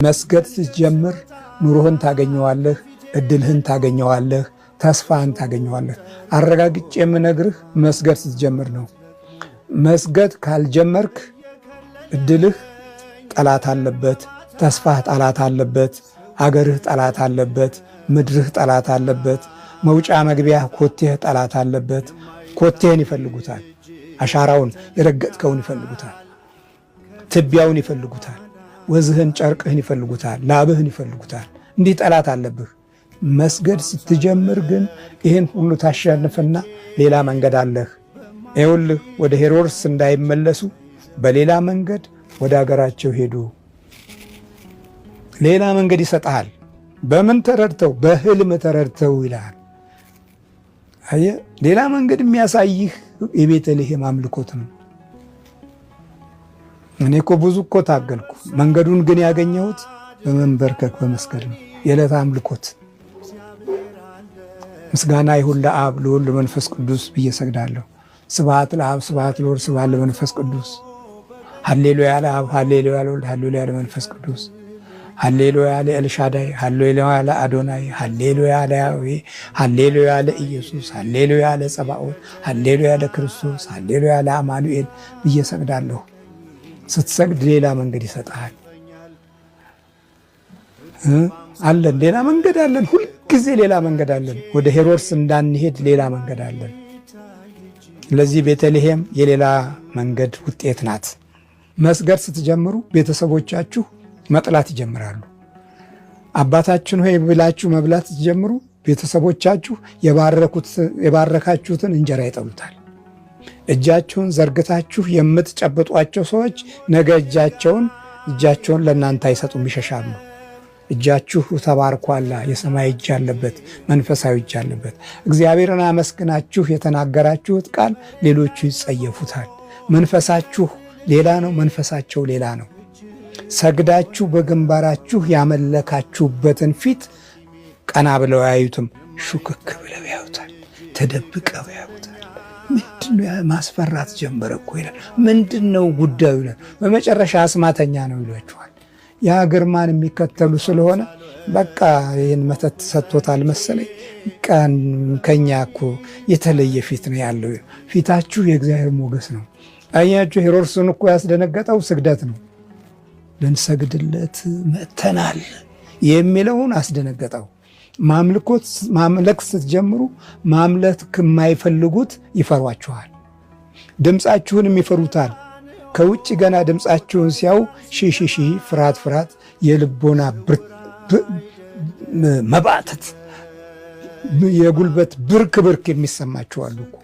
መስገድ ስትጀምር ኑሮህን ታገኘዋለህ፣ እድልህን ታገኘዋለህ፣ ተስፋህን ታገኘዋለህ። አረጋግጬ የምነግርህ መስገድ ስትጀምር ነው። መስገድ ካልጀመርክ እድልህ ጠላት አለበት፣ ተስፋህ ጠላት አለበት፣ አገርህ ጠላት አለበት፣ ምድርህ ጠላት አለበት፣ መውጫ መግቢያህ ኮቴህ ጠላት አለበት። ኮቴህን ይፈልጉታል። አሻራውን የረገጥከውን ይፈልጉታል። ትቢያውን ይፈልጉታል። ወዝህን ጨርቅህን ይፈልጉታል። ላብህን ይፈልጉታል። እንዲህ ጠላት አለብህ። መስገድ ስትጀምር ግን ይህን ሁሉ ታሸንፍና ሌላ መንገድ አለህ። ይኸውልህ ወደ ሄሮድስ እንዳይመለሱ በሌላ መንገድ ወደ አገራቸው ሄዱ። ሌላ መንገድ ይሰጥሃል። በምን ተረድተው? በህልም ተረድተው ይልሃል። አየህ፣ ሌላ መንገድ የሚያሳይህ የቤተልሔም አምልኮት ነው። እኔ እኮ ብዙ እኮ ታገልኩ። መንገዱን ግን ያገኘሁት በመንበርከክ በመስገድ ነው። የዕለት አምልኮት ምስጋና ይሁን ለአብ ለወልድ ለመንፈስ ቅዱስ ብዬ ሰግዳለሁ። ስብሐት ለአብ ስብሐት ለወልድ ስብሐት ለመንፈስ ቅዱስ። ሀሌሉያ ለአብ ሀሌሉያ ለወልድ ሀሌሉያ ለመንፈስ ቅዱስ። ሀሌሉያ ለኤልሻዳይ ሀሌሉያ ለአዶናይ ሀሌሉያ ለያዌ ሀሌሉያ ለኢየሱስ ሀሌሉያ ለጸባኦት ሀሌሉያ ለክርስቶስ ሀሌሉያ ለአማኑኤል ብዬ ሰግዳለሁ። ስትሰግድ ሌላ መንገድ ይሰጥሃል። አለን ሌላ መንገድ አለን። ሁልጊዜ ሌላ መንገድ አለን። ወደ ሄሮድስ እንዳንሄድ ሌላ መንገድ አለን። ስለዚህ ቤተልሔም የሌላ መንገድ ውጤት ናት። መስገድ ስትጀምሩ ቤተሰቦቻችሁ መጥላት ይጀምራሉ። አባታችን ሆይ ብላችሁ መብላት ስትጀምሩ ቤተሰቦቻችሁ የባረካችሁትን እንጀራ ይጠሉታል። እጃችሁን ዘርግታችሁ የምትጨብጧቸው ሰዎች ነገ እጃቸውን ለእናንተ አይሰጡም፣ ይሸሻሉ። እጃችሁ ተባርኳላ። የሰማይ እጅ አለበት፣ መንፈሳዊ እጅ አለበት። እግዚአብሔርን አመስግናችሁ የተናገራችሁት ቃል ሌሎቹ ይጸየፉታል። መንፈሳችሁ ሌላ ነው፣ መንፈሳቸው ሌላ ነው። ሰግዳችሁ በግንባራችሁ ያመለካችሁበትን ፊት ቀና ብለው አያዩትም፣ ሹክክ ብለው ያዩታል፣ ተደብቀው ያዩታል። ምንድነው ማስፈራት ጀመረ እኮ ይላል። ምንድን ነው ጉዳዩ ይላል። በመጨረሻ አስማተኛ ነው ይሏችኋል። ያ ግርማን የሚከተሉ ስለሆነ በቃ ይህን መተት ሰጥቶታል መሰለኝ። ከኛ እኮ የተለየ ፊት ነው ያለው። ፊታችሁ የእግዚአብሔር ሞገስ ነው። አያችሁ፣ ሄሮድስን እኮ ያስደነገጠው ስግደት ነው። ልንሰግድለት መጥተናል የሚለውን አስደነገጠው። ማምለክ ስትጀምሩ ማምለክ የማይፈልጉት ይፈሯችኋል። ድምፃችሁንም ይፈሩታል። ከውጭ ገና ድምፃችሁን ሲያው ሺ ሺ ፍርሃት ፍርሃት፣ የልቦና መባተት፣ የጉልበት ብርክ ብርክ የሚሰማችሁ አሉ እኮ።